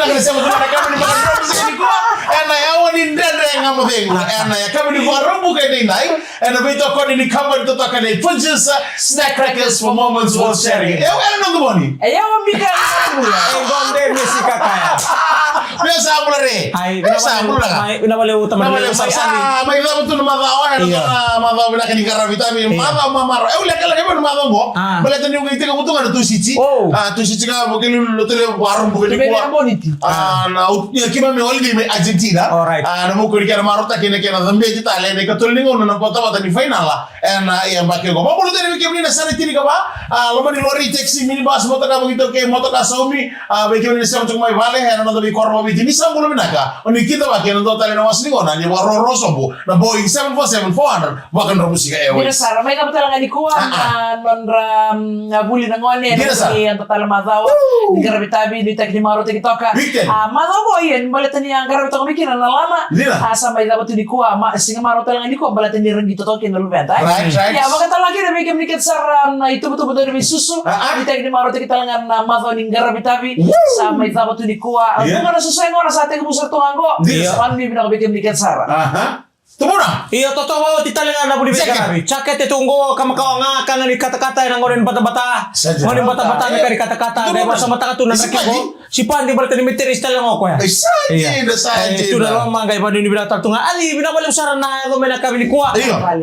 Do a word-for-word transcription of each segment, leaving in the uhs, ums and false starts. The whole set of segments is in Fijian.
Ena sema tu na kama ni vakarau buka nikua. Ena yawa ni dredre ga mo cegu. Ena ya kama ni vakarau buka edaidai. Ena veitokoni ni kama ni totoka nei Punjas Snack Crackers for moments worth sharing. Eu, ena noqu moni. E yawa mika. E gomde mi sika kaya. Via sa bula re. Ai, via sa bula ga. Vina vale uta mai. Vina vale uta mai. Ah, mai cava tu na macawa, ena macawa vinaka ni qaravi tavi. Macawa mamaro. Eu lekaleka vei na macawa qo. Baleta ni uga iteka vutu ga na tusiti. Ah, tusiti ga, vokeli lo tele vakarau buka nikua. Ah, na, ia, keimami holiday mai Argentina. Alright. Ah, na vuku ni kena marautaki na kena cabeti tale ena ikatolu ni gauna na vatavata ni fainala. Ena, ah, ia, yabaki qo. Vakabula tale vei kemuni na sere tinikava. Ah, loma ni lori, taxi, minibus, motoka vakaitaukei, motoka saumi. Ah, vei kemuni na sema tiko mai vale, ena noda veikoro vakaviti. Ni sa bula vinaka. O ni kidavaki ena dua tale na wasa ni gauna ni vakarorogo sobu na Boeing seven four seven four hundred. Vakadromusika Airways. Dina sara, mai cava tale ga nikua na nodra, mm, vuli na gone, na vuli eda tale macawa. Ni qaravi tavi, nuitaki ni marautaki toka. Ah, macawa qo ia, ni baleta ni a qaravi toka mai kina na lana. Ah, sa mai cava tu nikua, ma, siga marau tale ga nikua, baleta ni raqi toka kina na luveda. Ia, vakatala kina vei kemuni kece sara na itubutubu dau ni veisusu. Nuitaki ni marautaki tale ga na macawa ni qaravi tavi. Sa mai cava tu nikua. Au tu ga na susu e gona sa tekivu sara tu ga qo. Sa vanui vinaka vei kemuni kece sara. Tubuna. Io, totoka oti tale ga na vuli veiqaravi. Jakete tu qo, ka makawa ga, ka ga ni katakata, ena gauna ni batabata. Gauna ni batabata, me ka ni katakata, qai vakasamataka tu na draki qo. Sipadi baleta ni me teresi tale ga o koya. Tu na loma, qai vanui ni vinaka tale tu ga. Ali, vinaka vakalevu sara na yaco mai na kavi nikua.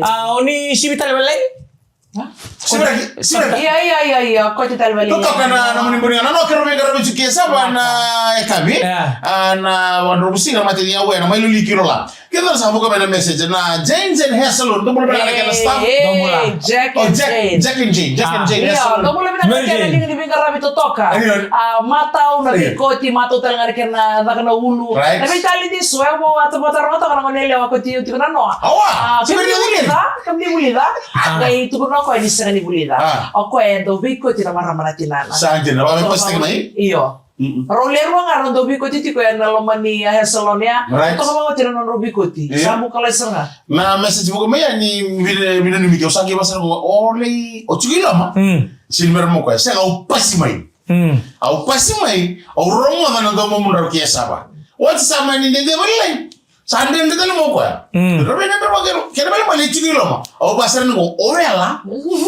Ah, o ni sivi tale vale. Ia, ia, ia, ia, koti tale vale. Totoka na, na moni boni ga. Na noke robe qaravi tu ke sava na ekavi. Ah, na wandro busiga mate ni awe, na mai luli kilo la. Keda sa vuka mai na message na Jane's and Hair Salon. Dou bula vinaka na kena staff. Dou bula. Jack and Jane. Jack and Jane. Jack and Jane Hair Salon. Dou bula vinaka na kena liga ni veiqaravi totoka. Ah, matau na veikoti, matau tale ga na kena caka na ulu. Na veitali diso, e vo ata vata rota kana ngone lewa koti tiko na noa. Awa. Kemuni vulica, kemuni vulica. Qai tukuna o koya ni sega ni vulica. O koya e dau veikoti na marama na tinana. Sa dina, vakaveikosi tiko mai. Io. Rau le rua ga rau dau veikoti tiko ena loma ni hair salon ya. Toka vakaoti na nodrau veikoti. Sa mukalai sara ga. Na message vuka mai ya ni vina, vina ni mike, au sa qai vasara ko, o lei, o tiko i loma. Sini mera mo koya, sega, au pasi mai. Au pasi mai, au rogoca na domomudrau ke sava. Oti sa mani dede vale lai. Sa dredre tale mo koya. Rau vei na drau vake rau. Kena vale mani tiko i loma. Au vaka sara ni ko, o wela.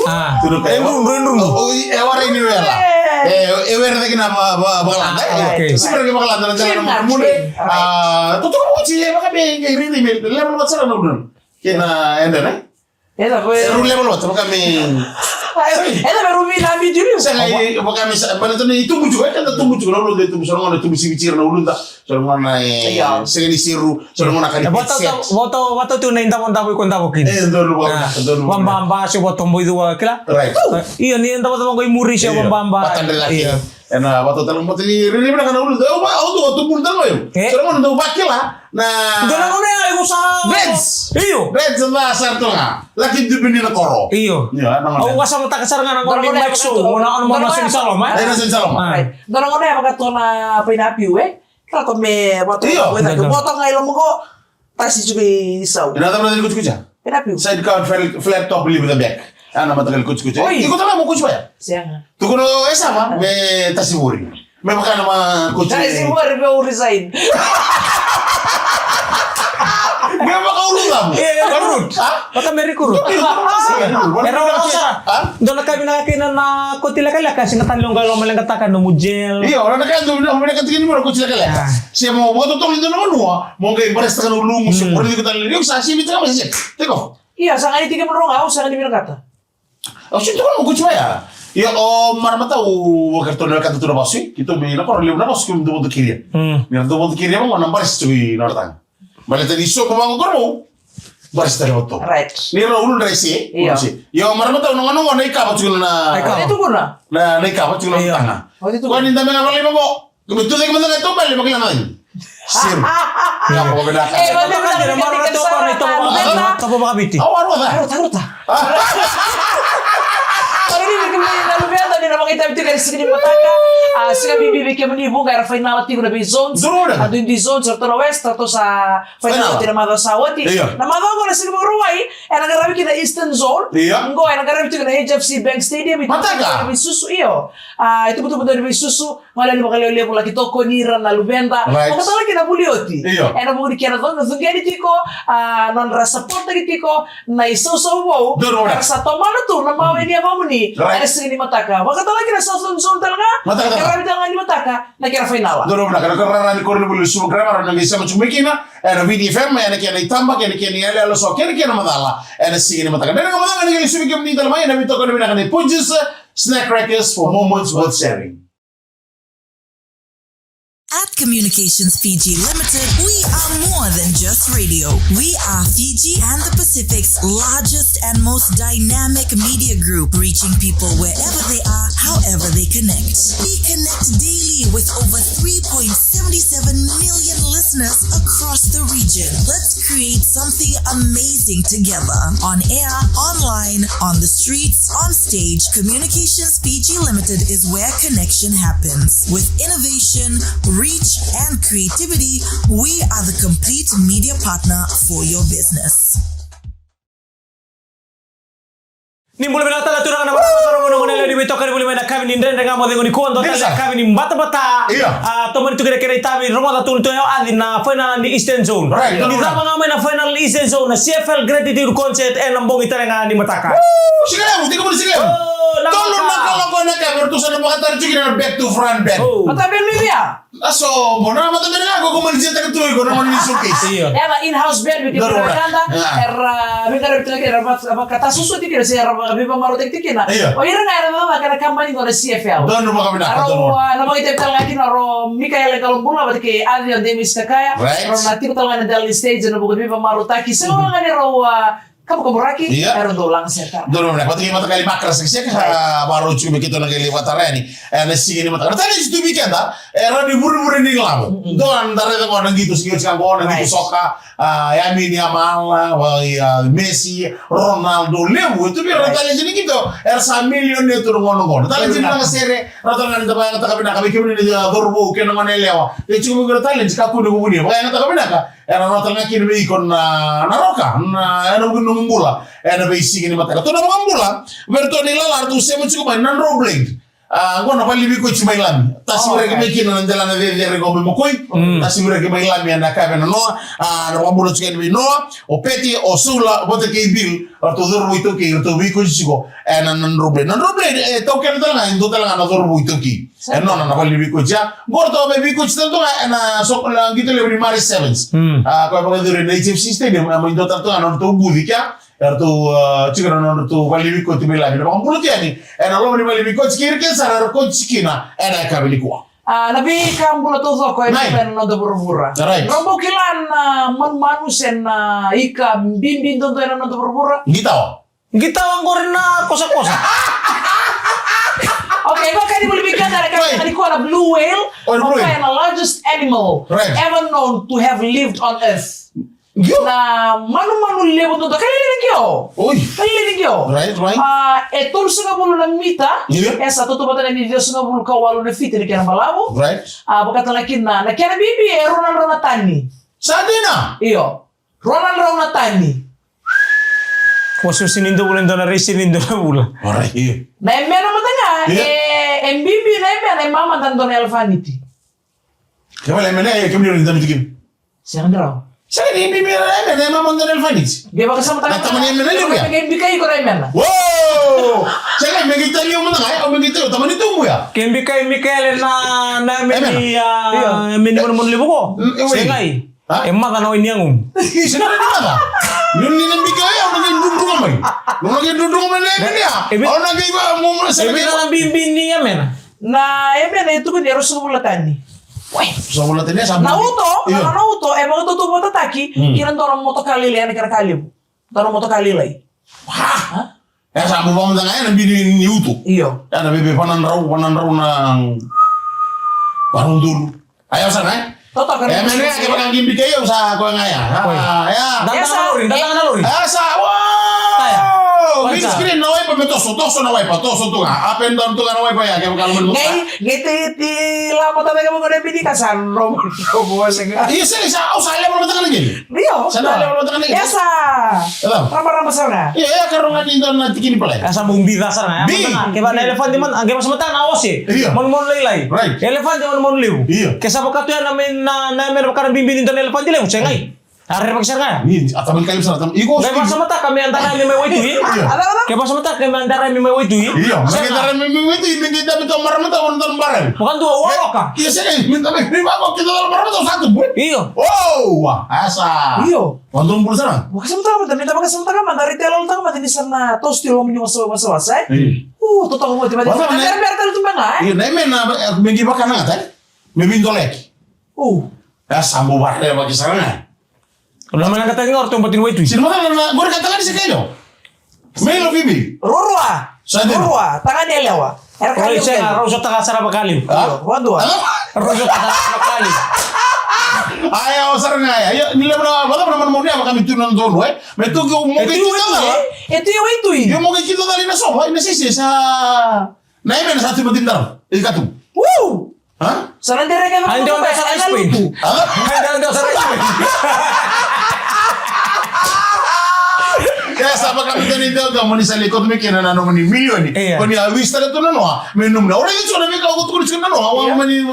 Ah. Tudu ka e ruru, e ruru. O, o, e warai ni wela. E, e wera cake na va, va, vakalada. Ah, okay. Sivira ke vakalada na tela na mudre. Ah, tutuka mo kuti, e vaka me, e riri me, level vata sara na udra. Kena, enda, ne? Eda ko e ru level vata, vaka me. Eda me ru vina mi diri. Sega, vaka me sa, vaka tona i tubu tiko, e keda tubu tiko, na ulu de tubu, sa na gona tubu sivi tiko na ulu da, sa na gona e, sega ni siru, sa na gona ka ni vata, vata, vata tu na i davo, davo i ko davo kina. E, donu, vaka, donu. Vababa, se vatobo i dua, kila? Right. Io, ni davo, davo ko i muri, se vababa. Vata ndre laki. Io. Ena vata tale mo tale riri vinaka na ulu. Au va, au tu, au tu bulu tale mo. Sa na gona dau vakila. Na. Dua na gona ya, iko sa. Reds. Io. Reds na sa tu ga. Laki dubini na koro. Io. Io, na gona. Au vakasamataka sara ga na gona ni Mike Show. Mo na ono mo na sini saloma, e? E na sini saloma. Dua na gona ya vaka tu na painapiu, e? Kila ko me vaka tu. Io. Vaka tu ga i loma ko. Tasi tiko i sau. Ena cava na cini kucikuci ya? Ena piu. Side cover flat, flat top, leave the back. Ana mataqali kucikuci. Oi. Iko tale mo kuci vaya? Sega. Tukuna o Esava, me tasi vuri. Me vaka na ma kuci. Tasi vuri me u resign. Me vaka ulu cavu. E, recruit. Ha? Vaka me recruit. Era osa. Ha? Dua na ka vinaka kina na koti lekaleka, sega tale ni qai lomaleqataka nomu gel. Io, na ka dua na vinaka tiko ni mo na koti lekaleka. Se mo vakatotolo i dua na vanua, mo qai embarrass-taka na ulumu, se mo raici tale ni, io, sa sivi taka mai se. Take off. Io, sa qai tiki mo roga, au sa qai vinakata. Au sa tukuna mo koti vaya. Io, o marama tau, o keitou na wekada tu na vasu, keitou mai na koro levu na vasu, keitou dau vodo kiria. Ni ra dau vodo kiria, mo na embarrass tu i na ora taga. Baleta ni sobu vaqo qo, embarrass tale o tou. Right. Ni ra ulu dra ise, io. Io, marama tau na gona, na gona, na ikava tiko na. Na ikava. Na, na ikava tiko na tanga. Io. Ko ni da me na valai vaqo. Ko me tucake mada ga e tau bale, vakila na. Siru. Ia, ko vena. E, vale, vale, vale, vale, vale, vale, vale, vale, vale, vale, vale. Au, au, au, au. Arota, arota. Arota ni kemuni na luveda ni na vakaitavi tiko ena siga ni mataka. A, siga bibi vei kemuni vuqa era fainala tiko na vei zones. Duru. A, duidui zones, ratou na West, ratou sa fainala oti na macawa sa oti. Io. Na macawa qo na siga Vakarauwai, ena qaravi kina Eastern Zone. Io. Qo ena qaravi tiko na H F C Bank Stadium. Mataka. Veisusu, io. A, itubutubu dau ni veisusu. Gole ni vakalevu laki tokoni ira na luveda. Right. Vakatala kina vuli oti. Io. Ena vuku ni kena dou na cugeni tiko, a, nodra supportaki tiko na isausau vou. Donu. Era sa tomana tu na mawe ni yavamuni. Right. Ena siga ni mataka. Vakatala kina sa zone zone tale ga. Mataka tale. Kena ravi tale ga ni mataka. Na kena fainala. Donu, na kena rara ni koronivuli Suva Grammar, na qai sema tiko mai kina. Ena Viti F M, ena kena itaba, kena kena iyaloyalo so, kena kena macala. Ena siga ni mataka. Donu, na macala ni qai suvi kemuni tale mai, ena veitokoni vinaka ni Punjas Snack Crackers for moments worth sharing. At Communications Fiji Limited, we are more than just radio. We are Fiji and the Pacific's largest and most dynamic media group, reaching people wherever they are, however they connect. We connect daily with over three point seven seven million listeners across the region. Let's create something amazing together. On air, online, on the streets, on stage, Communications Fiji Limited is where connection happens. With innovation, reach, and creativity, we are the complete media partner for your business. Ni bula vinaka tale turaga na marama, sa rogo na gone yalewa ni veitokani vuli mai na kavi ni Dredre Ga Mo Cegu nikua, dua tale na kavi ni batabata. Io. A, tomani tu kina kena itavi, rogoca tu ni tu e o Aci na fainala ni Eastern Zone. Right. Ni cava ga mai na fainala ni Eastern Zone, na C F L Gratitude Concert ena bogi tale ga ni mataka. Woo, siga levu, tiko muri siga levu. Oh, na tolu na mataka. Kaloko ena kavi, eratou sa na vakatara tiko kina na back to front band. Oh. Mata band mai via? A so, mo na mata band ga ko, ko mani jeta ka tu iko, na mani showcase. Io. Era in-house band, vei keda. Donu, donu. Era, ah, vei keda, vei keda, era vaka, vakatasusu tiko kina, se era vaka, veivakamarautaki tiko kina. Io. O ira ga era vaka, vaka na kabani qo na C F L. Donu, vakavinaka, donu. Rau, ah, na vakaitavi tale ga kina, rau Mikaela Qalobula, vata kei Aci o Demis Kakaya. Right. Rau na tiko tale ga na dela ni stage, na vuku ni veivakamarautaki. Se rau ga ni rau, ah, kabukaburaki, io, era dau laga sere tara. Donu, na, vata kei Matakali Makra Sekeseke, right, a, vakarau tiko me keitou na qai lai vakatara yani. E, na siga ni mataka. Na talenti tu vei keda, e, rawa ni vurevure ni lavo. Mm-mm. Dua na raica qo na qito, siga oti qo, na qito, right, soka, a, Yamini Yamal, a, Messi, Ronaldo, levu, e tu vei ira na, right, talenti ni qito, era sa milionea tu na gauna qo. Na talenti ni, right, laga sere, rawa tale ga ni da vakayagataka vinaka, vei kemuni na, a, cauravou kei na gone yalewa. E tiko vei iko na talenti, kakua ni vunia. Vakayagataka vinaka, era na tale ga kina vei iko na, na roka, na, ena vuku ni nomu bula, ena veisiga ni mataka. Tou na vakabula vei iratou na ilala, ratou sema tiko mai na Drowblade. A, qo na vale ni veikoti mai Lami. Tasi, oh, reki, right, mai kina na delana cecere qo mai Makoi. Mm. Tasi reki mai Lami ena yakavi ena noa. A, na vakabula tiko yani vei Noa, o Peti, o Saula, vata kei Bill, ratou cauravou iTaukei, ratou veikoti tiko ena, na Drowblade. Na Drowblade, e, taukena tale ga e dua tale ga na cauravou iTaukei. E nona na vale ni veikoti ya. Qo ratou mai veikoti tale tu ga ena soko, na qito levu ni Mari Sevens. Mm. A, koya vakayacori ena H F C Stadium, a, mai dua tale tu ga na nodratou buci kea. Eratou, a, tiko na nodratou vale ni veikoti mai Lami. Na vakabula tu yani ena loma ni vale ni veikoti, kei ira kece sara era koti kina ena yakavi nikua. A, na veika bula taucoko e, right, ena noda vuravura. Right. Rau bau kila na manumanu se na ika bibi duadua ena noda vuravura? Qitawa. Qitawa qori na kosakosa. Okay, vaka ni vuli vei keda na ka, right, ni ko na blue whale, oh, na blue whale, na largest animal, right, ever known to have lived on earth. Io. Na manumanu levu duadua, ka lailai ni qio. Oi. Ka lailai ni qio. Right, right. A, e tolusagavulu na mita, io, e sa tautauvata ni ciwasagavulu ka walu na fiti na kena balavu. Right. A, vakatala kina, na kena bibi e rua na drau na tani. Sa dina? Io. Rua na drau na tani. Wasiwasi ni dua vula, e dua na raisi ni dua na vula. Alright, io. Na yamena mada ga, io, e, e bibi na yamena, e mamada e dua na elefaniti. Kevaka yamena, e, kemuni ni tamiti kina. Sega ni drau. Sega ni bibi na yamena, e mamada e dua na elefaniti. Qai vakasamataka. Na tamani yamena levu ya. Qai bikai iko na yamena. Wow! Sega, me qai tali au mada ga, e, au me qai tali au, tamani tubu ya. Qai bikai Mikaele na, na yameni, yamena, a, io, yameni manumanu levu qo. Mm, e, wei. Sega. Ha? E maca na wai ni yagomu. Sega ni maca. Ni, ni na bikai au, au na qai drudruga mai. Au na qai drudruga mai na yamena ya. E vi-, au na qai va, mo, mo, e vica na bibi ni yamena? Na yamena e tukuni e ruasagavulu na tani. Wai. Ruasagavulu na tani, sa na uto, io, na, na uto, e vakatautauvatataki, mm, kina dua na motoka lailai, ena kena ka levu. Dua na motoka lailai. Ha? Ha? E sa bau vakamacala ga ena bibi ni uto. Io. Ena bibi va na drau, va na drau na varau dolu. Aya sa na, e? Totoka na. E, mene, ke vaka qai bikai au sa koya ga ya. Oi. A, ya. Dada na lori, dada na lori. A, sa, wow! Aya. Oh, green screen na waipa me toso, toso na waipa, toso tu ga. Up and down tu ga na waipa ya, kevaka mani. Qai, qai te, te lama tale ga mo gone bini ka sa robo, robo se ga. Io, sega, sa, au sa level mataka na qele. Io. Sa na level mataka na qele. Io, sa. Io. Rama, rama sara ga. Io, e, ka rogo ni dua na tiki ni palai. Sa bau bica sara ga. Bi. Kevaka na elefante man, kevaka sa mataka na ose. Io. Manumanu lailai. Right. Elefante manumanu levu. Io. Ke sa vaka tu ya na me, na, na me vaka na bibi ni dua na elefante levu, sega. A rerevaki sara ga. Ni, a tamani kai sara, tamani. Iko. Ke vakasamataka me a dara yani mai waitui. Io. Ke vakasamataka me a dara yani mai waitui. Io, me ke dara yani mai waitui, me ke dara yani mai waitui, me ke dara yani mai waitui. Vakadua, waroka. Io, sega, me dara yani mai waitui, me dara yani mai waitui, sa tu bure. Io. Oh, wa, asa. Io. Vakadua bure sara. Vakasamataka mada, me da vakasamataka mada, rite lolotaka mada ni sa na toso tiko loma ni wasa, wasa, wasa, e? Io. Uh, totoka mada, mada. Wasa, mada, mada, mada, mada, mada, e? Io, na ime na, e, me qai vaka na gata, e? Me vindoleki. Oh. E sa bau vareva ki sara ga. Loma na gata ga o ratou bati ni waitui. Sina maka na gori gata ga ni se kailo. Male o female? Rua. Sa dina. Rua. Tagane yalewa. Era kailo. Rau sega, rau sotaka sara vakalevu. A? Io, vadua. A? Rau sotaka sara vakalevu. Aya, o sara ga ya. Io, ni levu na, vata na manumanu ya, vaka me tu na donu, e. Me tu ki o mo ke tu na donu, e. E tu i waitui. Io, mo ke tu na donu, ina so, ina sisi, sa. Na ime na sa tu bati ni dara. Ika tu. Woo! Ha? Sa na dere kevaka. Ai, deu, deu, sa na ice cream. Ha? Ai, deu, deu, sa na ice cream. Ke sa vaka me tani deu, deu, mo ni sa lai koto mai kina na nomuni milioni. Io. Ko ni a wish taka tu na noa, me nomuni. Ora i tu na veika ko tukuni tu na noa, wa mani, e,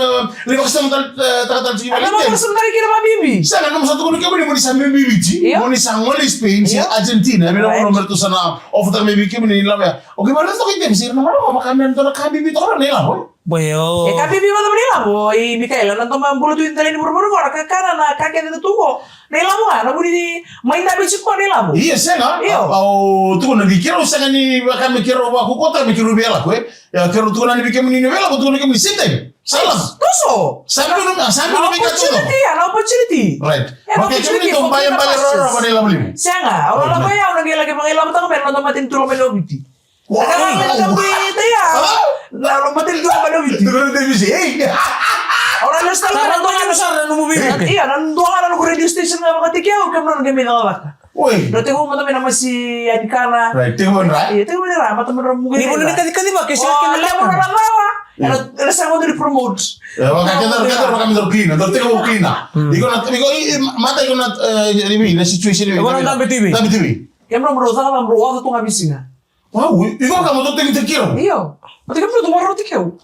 lai vakasamataka, e, taka tale tiko. Ana mo vakasamataka kina mabibi. Sa na nomu sa tukuni kemuni, mo ni sa mai Viti. Io. Mo ni sa gole i Spain, se Argentina. Right. Me na mo nomu tu sa na offer taka mai vei kemuni ni lavo ya. Okay, ma na toka i temi, se na mo vaka me na dua na ka bibi toka na ilavo. Boy, o. E ka bibi vata na ilavo, i Mikaela, na doma bula tu i dela ni vuravura qo, na kakana, na ka kece tu qo. Na ilavo ga, na vuni ni mai dabe tiko na ilavo. Io, sega. Io. Au, au, tukuna ni keirau sega ni vaka me keirau vakukota, me keirau via lako, e. Ia, keirau tukuna ni vei kemuni ni via lako, tukuna kemuni same time. Sala. Toso. Same na, same na vei ka toso. Opportunity, an opportunity. Right. An opportunity for greener pastures. Sega, au lako ya, au na qai laki vakailavo taka me na doma tini tu loma ni Viti. Wow. Na ka me na ka bui te ya. Na loma tini tu loma ni Viti. Au na lesu tale na dua ga na sara na nomu vei. Ia, na dua ga na noqu radio station ga vakataki au, kemudou na qai mai cakacaka. Oi. Dou tekivu mada mai na masi yanikana. Right, tekivu mai ra. Ia, tekivu mai ra, mata mai ra muka. Ni vuna ni kacikaci vaka, ke sega kina levu na rawa. Era, era sega mada ni promote. E, vaka keda, keda vaka me dou clean, dou tekivu clean. Iko na, iko, i, i, mata iko na, e, ni, na situation ni. Iko na dabe T V. Dabe T V. Kemudou, mudou caka, mudou oca tu ga veisiga. Wow, iko ka mo totegi teki au. Io. Mo teki au, mo teki au.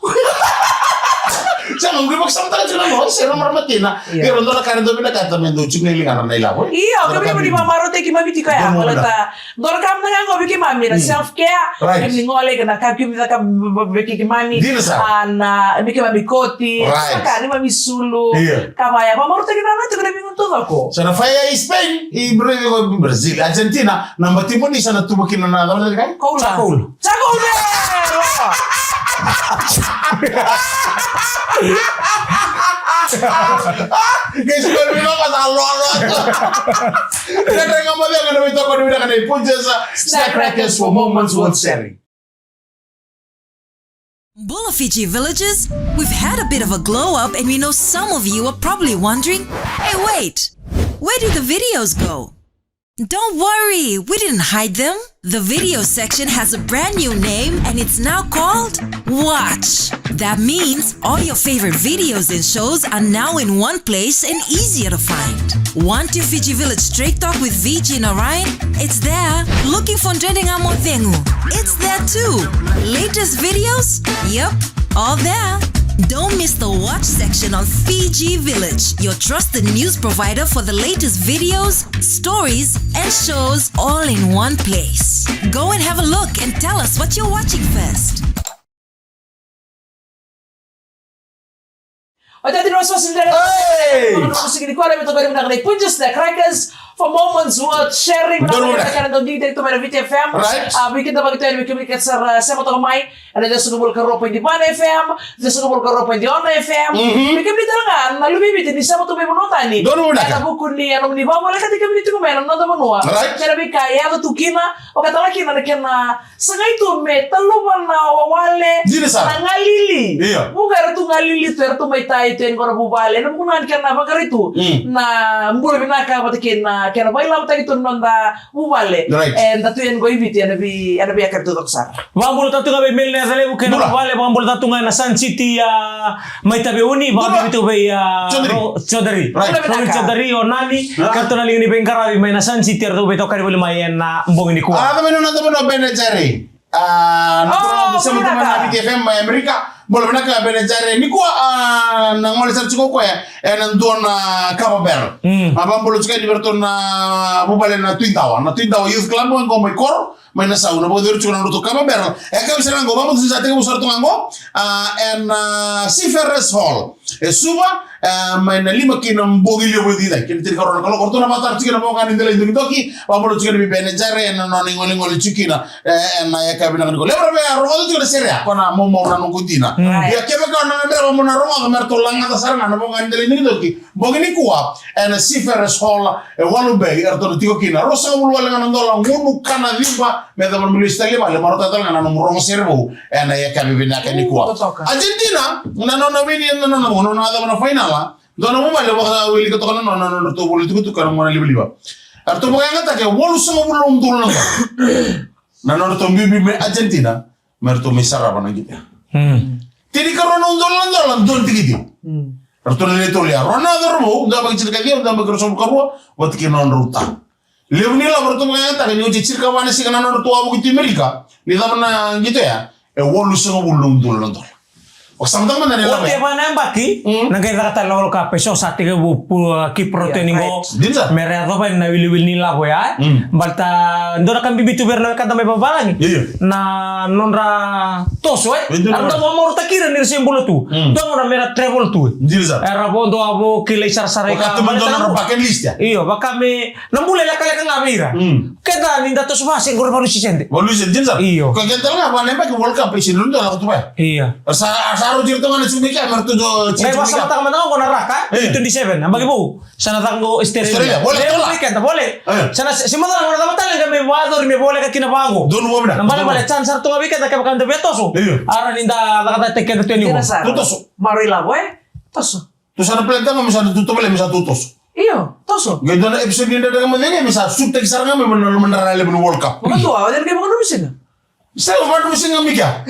Sa mo qai vakasamataka tiko na noa, se na marama tina. Io. Io, dua na ka na dua vinakata me dua tiko na iliga na ilavo. Io, kemuni mo ni vakamarautaki keimami tiko ya. Baleta dua na ka mada ga qo vei keimami na self care. Right. Kemuni gole kei na ka kemuni caka vei keimami. Dina sara. A na vei keimami koti. Right. Saka neimami sulu. Io. Ka vaya, vakamarautaki na noa tiko na veigauna taucoko. Sa na faya i Spain, i Bra-, Brazil, Argentina. Na bati moni sa na tubu kina na cava na kai? Koula. Charcoal. Charcoal, e, loa. Ke sikola ni loa sa loa, loa. Kena ga mo vega na vei toko ni vinaka na i Punjas Snack Crackers for moments worth sharing. Bula Fiji villagers, we've had a bit of a glow up and we know some of you are probably wondering, "Hey, wait, where did the videos go?" Don't worry, we didn't hide them. The video section has a brand new name and it's now called Watch. That means all your favorite videos and shows are now in one place and easier to find. Want your Fiji Village Straight Talk with Viji and Orion? It's there. Looking for Ndredega Mo Cegu? It's there too. Latest videos? Yep, all there. Don't miss the Watch section on Fiji Village, your trusted news provider for the latest videos, stories, and shows all in one place. Go and have a look and tell us what you're watching first. Oi, tati na wasiwasi ni dela. Hey! Oi, na wasiwasi ni kua na me toka ni vinaka na i Punjas Snack Crackers for moments worth sharing. Donu vinaka. Vinaka na dau digitaki tu mai na Viti F M. Right. A, vei keda vakatani, vei kemuni kece sara, a, sema toka mai. Ena ciwasagavulu ka rua point va na F M, ciwasagavulu ka rua point ono F M. Mhm. Vei kemuni tale ga na luve i Viti ni sema tu mai vanua tani. Donu vinaka. Ena vuku ni, a, nomuni vakavolekati kemuni tiko mai na noda vanua. Right. Kei na veika e yaco tu kina, vakatale kina na kena sagai tu me taluva na wawale, dina sara, na galili. Io. Vuqa era tu galili tu, era tu mai tai tu yani qo na vuvale. Ena vuku ga ni kena vaqarai tu, mm, na bula vinaka vata kei na A kena vakailavotaki tu na noda vuvale. Right. E da tu yani qo i Viti ena vei, ena vei a kena tu coko sara. Vakabula tatu ga vei Meli na yaca levu kei na vuvale, vakabula tatu ga ena Sun City, a, mai Taveuni, vakabibi tu vei, a, Chaudhary. Ro-, Chaudhary. Right. Robin Chaudhary, o Nani, ka ratou na liga ni veiqaravi mai na Sun City, eratou veitokani voli mai ena bogi nikua. A, ka vei nona, ka vei nona, Bene Jare. A, na turaga sa mai na Viti F M mai Amerika. Bula vinaka Bene Jare. Nikua, a, na gole sara tiko koya ena dua na kava barrel. Mm. A, vakabula tiko yani vei ratou na vuvale na Tui Dawa. Na Tui Dawa Youth Club qo mai Koro, mai Nasau. Na vakacuru tiko na nodratou kava barrel. E ka vei sara qo, vakabula tiko sa tekivu sara tu ga qo. A, ena, a, Seafarers Hall. E Suva, e, mai na lima ki na bogi levu e cici. Kena tinikarua na kaloko. Ratou na vakatara tiko na voqa ni delai dokidoki. Vakabula tiko yani vei Bene Jare, ena nona igolegole tiko kina. E, ena yakavi vinaka nikua. Levu na vei a rogoca tiko na sere ya, ko na maumau na noqu dina. Mm. Ia kevaka o na gadreva mo na rogoca me ratou lagata sara ga na voqa ni delai dokidoki. Bogi nikua, ena Seafarers Hall, e Walubai, eratou na tiko kina. Ruasagavulu wale ga na dola, gunu ka na ciba, me yacova na milioni sitali vale, marautaka tale ga na nomu rogo sere vou, ena yakavi vinaka nikua. Argentina, na nona wini, na nona, na nona yacova na fainala. Dua na vuvale vakawilika toka na nona, na nodratou voli tukutuku ena gauna livaliva. Eratou vakayagataka e walusagavulu na udolu na dola. Na nodratou biubiu mai Argentina, me ratou mai sarava na qito ya. Mm. Tinikarua na udolu na dola, dua na tikiti. Mm. Ratou na le tolu ya. Rua na cauravou, dua yabaki tinikaciwa, dua yabaki ruasagavulu ka rua, vata kei na nodratou ta. Levu ni lavo ratou vakayagataka, ni oti e tinikava na siga na nodratou wavoki tu i Amerika, ni cava na qito ya, e walusagavulu na udolu na dola. Vakasamataka mada na ilavo ya. Oti e va na yabaki, mm, na qai caka tale na World Cup, e so sa tekivu pu-, keep rotating qo. Dina sara. Me ra yacova na wiliwili ni lavo ya, e? Mm. Baleta dua na ka bibi tu vei ira na wekada mai vavalagi. Io, io. Na nodra toso, e? Io, dina. Era dau vakamarautaki ira ni ra se bula tu. Mm. Dua na gauna me ra travel tu, e? Dina sara. Era vodo avo kilai sarasara i ka. Vaka tu me dua na nodra bucket list ya. Io, vaka me na bula e lekaleka ga vei ira. Mm. Keda ni da toso vua se qori valusi sede. Valusi sede, dina sara. Io. Ko keda tale ga vua na yabaki World Cup, e sega ni dua lako tu vaya. Io. Sa, sa rauti iratou ga na tiko mai kea, me ratou dau tiko mai kea. Qai vakasamataka mada ga qo na raka, e? Io. Twenty seven, yabaki vou. Sa na caka qo Australia. Australia, vole. Levu tale ga. Vei keda, vole. Io. Sa na se, se mada ga na cava tale ga me vakayacori me voleka kina vaqo. Donu vua vinaka. Na balebale, chance sara tu ga vei keda kevaka da via toso. Io. Era ni da cakacakataki keda tu yani qo. Dina sara. Toso. Maroroi lavo, e? Toso. Tou sa na plan tale ga me sa tu tovolea me sa tou toso. Io, toso. Qai dua na episode ni Dredre Ga Mo Cegi me sa sutaki sara ga mai na loma ni rara levu ni World Cup. Vakadua, o cei na qai vakadua na siga? Sega, vakadua na siga mai kea.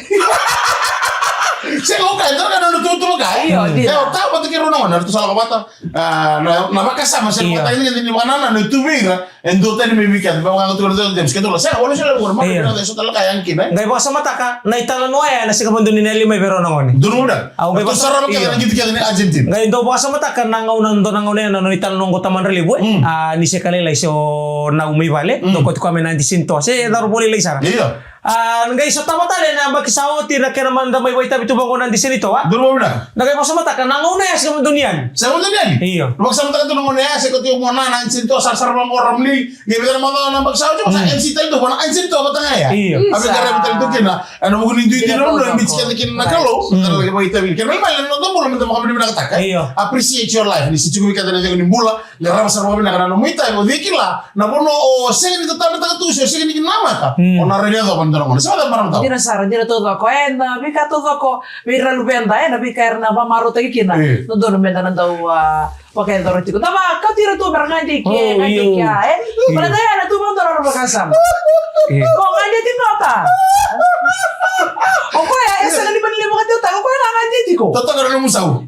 Sega, o kaya, dua na ka na nodratou tuva kaya. Io, dina. E, o tau vata kei rau na gone, ratou sa lako vata. A, na, na vakasama, sega, io, vata kei na, ni vakanananu e tu vei ira. E dua tani mai vei keda, me vaka ga tukuna o James, keda la, sega, walu sega, walu, mara, io, keda sa tale ga yani kina, e? Qai vakasamataka na italanoa ya ena siga vadua ni na yali mai vei rau na gone. Donu na. Au qai vakasamataka na qito kece ni Argentina. Qai dau vakasamataka na gauna, dua na gauna ya na nona italanoa qo tamadra levu, e? Mm. A, ni se ka lailai se o Nau mai vale, mm, dau kauti koya mai na Anti Senitoa. Se daru vo lailai sara. Io. A, na qai sotava tale na yabaki sa oti na kena mada mai vakaitavi tu vaqo na Anti Senitoa. Donu vua vinaka. Na qai vakasamataka na gauna ya se gauna donu yani. Se gauna donu yani? Io. Na vakasamataka tu na gauna ya se ko tiko mo na na Anti Senitoa sarasara vaqo Ramli. Qai vei na macawa na yabaki sa oti, sa, mm, M C tale tu, vua na Anti Senitoa vata ga ya. Io. A veiqaravi tale tu kina. Ena vuku ni duidui na nomu, na biuti keda kina na Kalou. Mm. Tara laki vakaitavi. Kena ibalebale na noda bula meda vakavinavinakataka. Io. Appreciate your life. Ni se tiko vei keda na icegu ni bula. Qarava sara vakavinaka na nomu itavi, o cei kila na vanua o sega ni tataunataka tu se o sega ni namaka. Mm. O na rawa ni yacova ena dua na gauna. Sa vaka, marama tau. Dina sara, dina taucoko. Ena veika taucoko vei ira na luveda, ena veika era na vakamarautaki kina. E. Dodonu meda na dau, a, vakayacora tiko. Cava, kauti ira tu mera gade i ke, oh, gade i ke, io, e? Io. Baleta ya na tu vakadua na vakasama. Io. Ko gade tiko ta. O koya, e sega ni mani levu ka tiko ta, o koya na gade tiko. Totoka na nomu sau.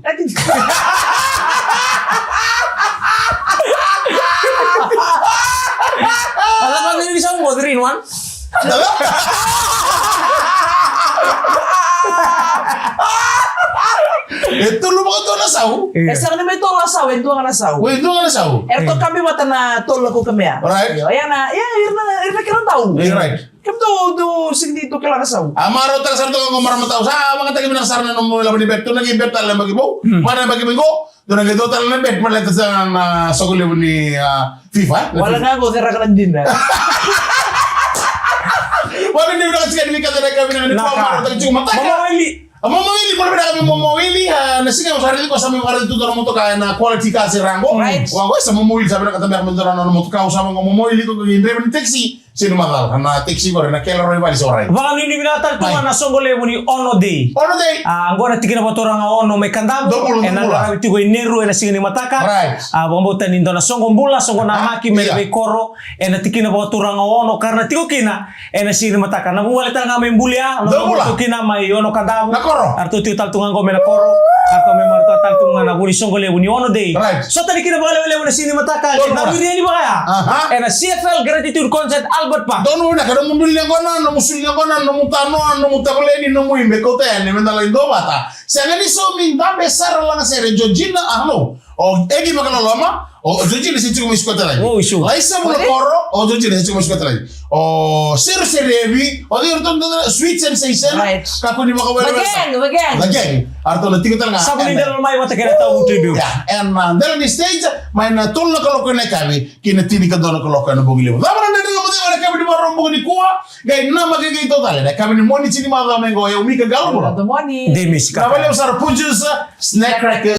Ala ka vini sa mo three in one. E tolu vakadua na sau. E sega ni mai tolu na sau, e dua ga na sau. E dua ga na sau. Eratou kabi vata na tolu na kaukamea. Right. Io, ia na, ia, ira na, ira na kena dau. Right. Kemudou, dou sega ni dou kila na sau. A marautaka sara toka qo marama tau. Sa vakataki vinaka sara na nomu lavo ni bet. Tou na qai bet tale na yabaki vou. Mm. Vua na yabaki mai qo. Tou na qai dua tale na bet. Baleta sa na soqo levu ni, a, FIFA, e? Na wala FIFA. Ga qo ceraka na dina. Vua na vinaka tiko ni vei keda na ka vinaka ni ka marautaka tiko mataka. Mama Wili. A Mama Wili, bula vinaka vei Mama Wili, a, na siga sa raici ko sa mai vakaraici tu dua na motoka ena Quality Cars e ra qo. Right. Vaqo sa Mama Wili sa vinakata beka me dua na nona motoka, au sa vaqo Mama Wili ko qai draiva ni taxi. Sini macala na taxi qori na kele roi vale se warai. Vakanuinui vinaka tale tu ga na soqo levu ni Ono Day. Ono Day. A, qo na tikina vakaturaga Ono mai Kadavu. Dou bula, dou bula. Ena qaravi tiko i Neru ena siga ni mataka. Right. A, vakabauta ni dua na soqo bula, soqo namaki mai na veikoro ena tikina vakaturaga Ono ka ra na tiko kina ena siga ni mataka. Na vuvale tale ga mai Bulia, na vuvale tiko kina mai Ono Kadavu. Na koro. Eratou tiko tale tu ga qo mai na koro. Eratou mai marautaka tale tu ga na vu ni soqo levu ni Ono Day. Right. Sota ni kina vakalevulevu ena siga ni mataka. Dou bula. Ena C F L Gratitude Concert Albert Park. Donu vinaka, nomu duli yaqona, nomu suli yaqona, nomu tanoa, nomu tavaleni, nomu ibe, kauta yani me da lai duavata. Sega ni saumi, dabe sara, lagasere. Georgina, a, no. O Egi Vakaloloma, o Georgina se tiko mai Scotland. O, isu. Laisa Mulakoro, o Georgina se tiko mai Scotland. O Seru Serevi, o Georgina, Sweet Sensation. Right. Kakua ni vakawelewele. The gang, the gang. The gang. Eratou na tiko tale ga. Sa vuli dela mai vata kei na Tau Tribute. Yeah, ena, uh, dela ni stage, mai na tolu na kaloko ena yakavi ki na tinikadua na kaloko ena bogi levu. Cava na dredre mo ceva ena yakavi ni Vakaraubuka nikua? Qai namaki qai tau tale ena yakavi ni Moniti ni macawa mai qo, o yau Mika Qalobula. Good morning. Dei Misi. Vinaka vakalevu sara, producer, Snack Cracker.